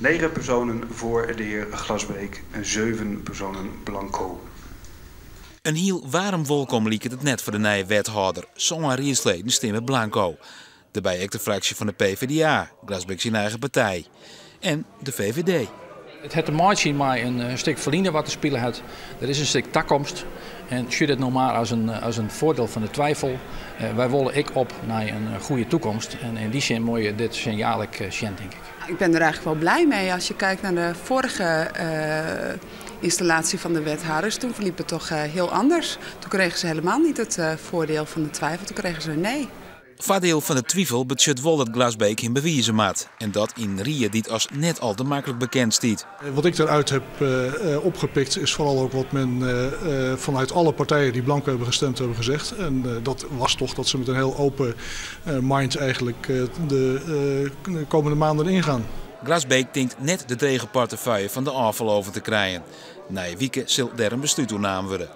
9 personen voor de heer Glasbeek en 7 personen blanco. In hiel waarm wolkom liket it net foar de nije wethâlder. Sân riedsleden stimme blanko. Dêrby ek de fraksje fan de PvdA, Glasbeek syn eigen partij, en de VVD. It hat te meitsjen mei in stik ferline wat der spile hat. Der is in stik takomst. En sjoch dit no mar as in voordeel van de twijfel. Wy wolle ek op nei in goede toekomst. En yn dy sin moatte je dit sinjaal ek sjen, tink ik. Ik ben er eigenlijk wel blij mee. Als je kijkt naar de vorige installatie van de wethouders, toen verliep het toch heel anders. Toen kregen ze helemaal niet het voordeel van de twijfel, toen kregen ze een nee. Foardiel fan de twivel betsjut wol dat Glasbeek him bewize moat. En dat yn in rie dy't as net al te maklik bekend stiet. Wat ik eruit heb opgepikt, is vooral ook wat men vanuit alle partijen die blanco hebben gestemd hebben gezegd. En dat was toch dat ze met een heel open mind eigenlijk de komende maanden ingaan. Glasbeek tinkt net de drege portefeuille fan de ôffaloven te krijen. Nije wike sil dêr in beslút oer naam wurde.